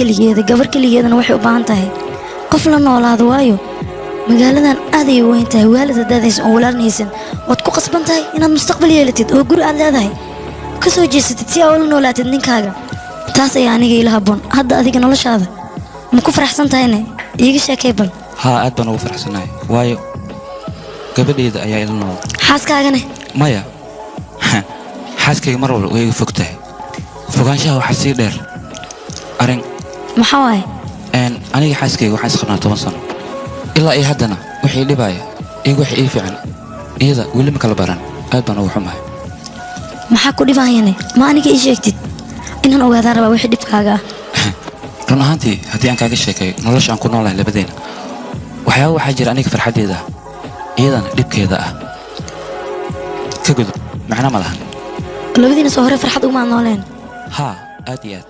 keligeeda. Gabar keligeedana waxay u baahan tahay qof la noolaado, waayo magaaladan aad ayay u weyn tahay. Waalid haddaad haysan oo walaalna haysan, waad ku qasban tahay inaad mustaqbal yeelatid oo guri aad leedahay ka soo jeesatid si aad ula noolaatid ninkaaga. Taas ayaa aniga ila habboon. Hadda adiga noloshaada ma ku faraxsan tahayne? Iiga sheekay bal. Haa, aad baan ugu faraxsanahay, waayo gabadhayda ayaa ila nool. Xaaskaagane? Maya, xaaskayga mar walba way iga fog tahay. Fogaanshaha waxaa sii dheer arrin. Maxaa waaye? Aniga xaaskayga waxaan isqabnaa 10 sano. Ilaa iyo haddana wixii dhibaya iyagu waxa ii fiican iyada weli ma kala baran. Aad baan ugu xumahay. Maxaa ku dhibaayane? Ma aniga ii sheegtid? Inaan ogaadaan rabaa wixii dhibkaaga ah. Run ahaantii, haddii aan kaaga sheekayo nolosha aan ku noolahay labadeena, waxyaaba waxaa jira aniga farxaddeeda ah, iyadana dhibkeeda ah. Ka gudub, macno ma lahan. Labadiina soo hore farxad ugumaad nooleen? Haa, aad iyo aad.